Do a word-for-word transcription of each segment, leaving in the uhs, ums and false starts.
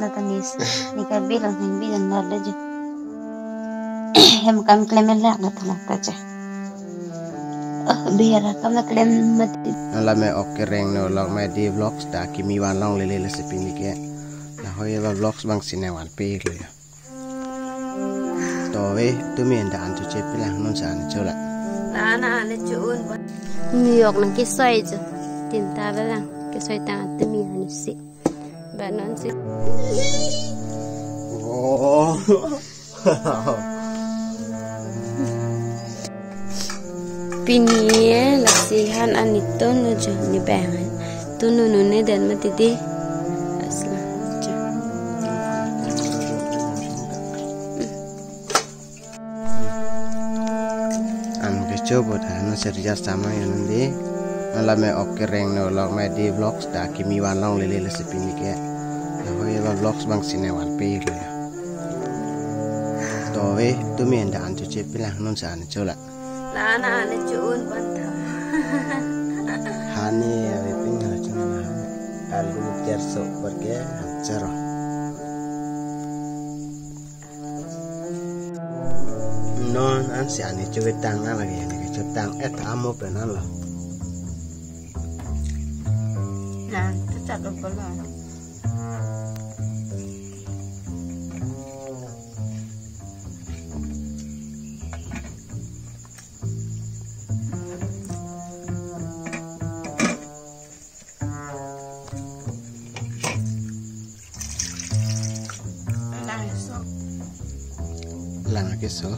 Lata nis, neke bilong heng bilong lale jo. Hem kam klem lak lata lata cha. Oh, biar kam na klem mati. Nala me ok kereng no lok me di vlogs ta kimi van longle le si pini ke. Lahei ba vlogs bang sine van pe lo ya. To ve, tumi enda an chu chepi lang non sa an chu la. Lana ane chun ba. New York nang kesoi jo. Tinta ba lang kesoi ta tumi an si. Ba non si. Oh. Pini lasi han an ni tun lo jo ni bang. Tun lo nune den mati di. Asla jo. An kecho bo tha no ser jar sama yo nandi. Nala me ok kereng no lok me di vlogs ta kimi van longle le si pini ke. Lahei ba vlogs bang sine van pe lo ya. To ve, tumi enda an chu chepi lang non sa an chu la. Lana ane chun ban tha. Hani ave pin ha chun na. Alu jar so par ke jar. Non an si ani chu tang na lagi ani chu tang et amo pen an lo. Na, tu chat lo pala. Lang so. Lang ke so.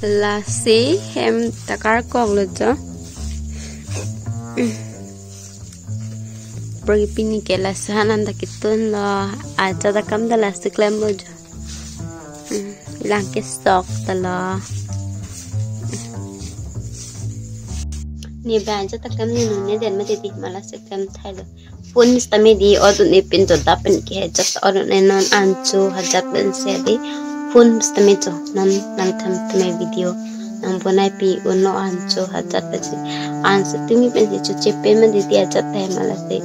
Lasi hem ta karkok lo jo. Pergi pini ke lasi han an ta kitun lo. Aja ta kam ta lasi klem lo jo. Hmm, lang kesok ta lo. Ni bang ja ta klem ni nune den mati di ma lasi klem thai lo. Phone sitame di odun e pin jo da pen ke hajat odun e non an chu hajat pen se di. Phone sitame jo non nang tham tame video nang bonai pi un lo an chu hajat pen se. An sitame pen se chu chepe mati di hajat thai ma lasi.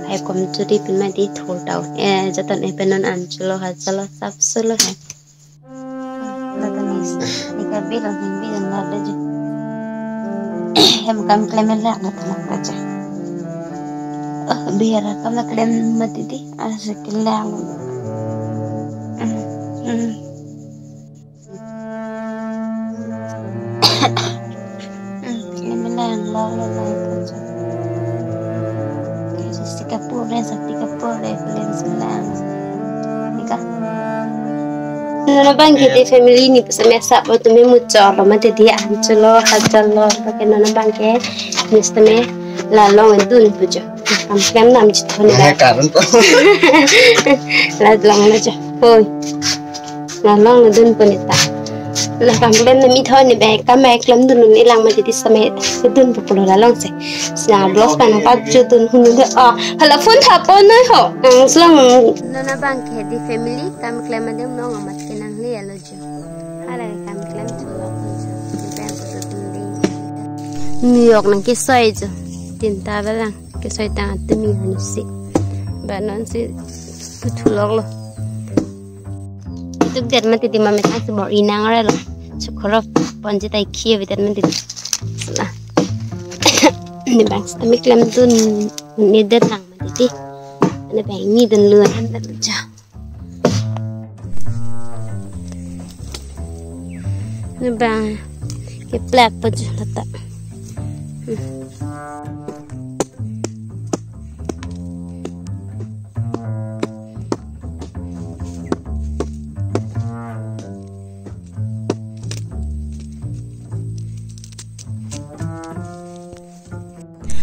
Hai kom chu di pin mati thol tau. Eh, jatan e pen non an chu lo hajat lo sap su lo hai. Lata nis, neke bilong heng bilong lale jo. Hem kam klem lak lata lata cha. Oh, biar kam na klem mati di, asa kelak. Hmm, hmm. Hmm, ini melang, lo, lo, lo, itu aja. Oke, sisi kapur deh, sisi kapur deh, kalian selang. Ini kah? Nona bang ke di family ni pesa mesa po tumi mucho lo mati di an chu lo, hajat lo, pakai nona bang ke, mis tumi lalong dun pujo. Kam klem nam chit ho ni. Nah, ba. Karon po. Lalong lo jo. Hoi. Lalong lo dun po ni ta. Nah, kam klem na mi thon ni ba, kam ba klem dun ni lang ma jadi sampai dun po pulo lalong se. Sina blouse pa na pa ju dun hunu de. Ah, hala phone tha po noi ho. Ang selang. Nona bang ke di family kam klem ma dem long amat ke nang le alo jo. Hala kam klem chu lo jo. Di bang ko dun ding. New York nang kesoi jo. Tinta ba lang kesoi ta tumi han si. Ba non si puthu lok lo. Itu det mati di mame tang si bor inang re lo. Chukoro ponji tai khie bitet mati di. Sela. Ni bang sitame klem dun ni det lang mati di. Ni bang ni dun lu han det ja. Ni bang keplak po ju lata. Hmm.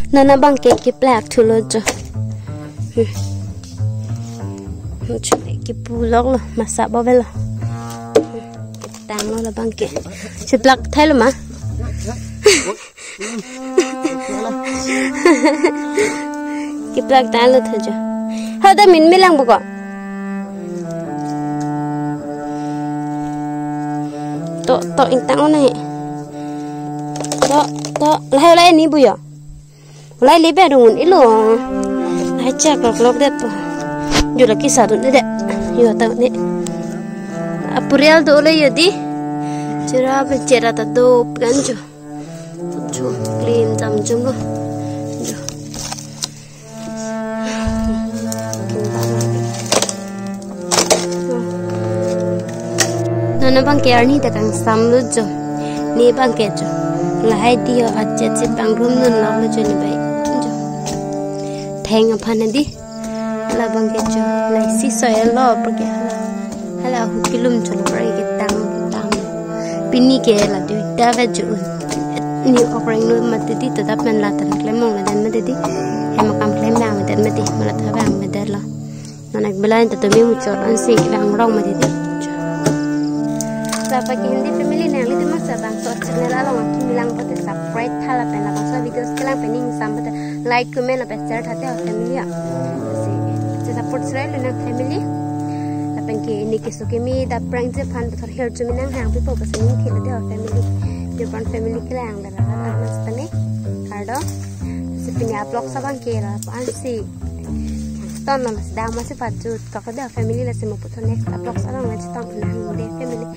Nona bang ke keplak thu lo jo. Hmm. Chule kepu lok lo, masa bo velo. Tang lo la bang ke. Keplak thai lo ma. Keplak tang lo thajo. Hau da min melang bo ko. To, to ingtang lo na he. To, to, lahai ulai ni bu yo. Ulai libe dungun ilo. Hai cha klok klok det po. Jo la kisa dun det. Jo ta ne. Apurial do le yo di. Chera be chera ta do kan jo. Jo klim jam jum lo. Jo. Non abang ke arni ta kangsam lo jo. Ne abang ke jo. Lahai di ho achet si pangrum non lo jo ne bai. Jo. Theng aphan di. Labang ke jo. Lai si soil lo pergi hala. Hala hu kilum cholo prai ke tang tang. Pini ke la duita ve jo. Ne okreng lo mati di to dap men la tan klem mong la dan mati di. Hem akam klem bang mati mati. Mala tha bang mati lo. Nanak belai ta tumi muchot ansi bang rong mati di. Sapa ke Hindi family nanglitum ma sa bangso channel along kimi lang pote subscribe tha lapen labangso videos kelang pen ning sam pote like, comment lapen share thate ho family ya. Si, si support srai lo nang family. Lapen ke ne keso keme dap prank je aphan thor her chumi nang hang pipo basa ning thilo de ho family. Jopan family kelang de la mas tane. Kardom. Si pini vlog sa abang ke la ansi. Ton lo si dam masi pachut. Kok de ho family lasi mo puthot next vlog sa abang nang chetong nang de family.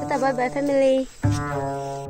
Tata bye bye family.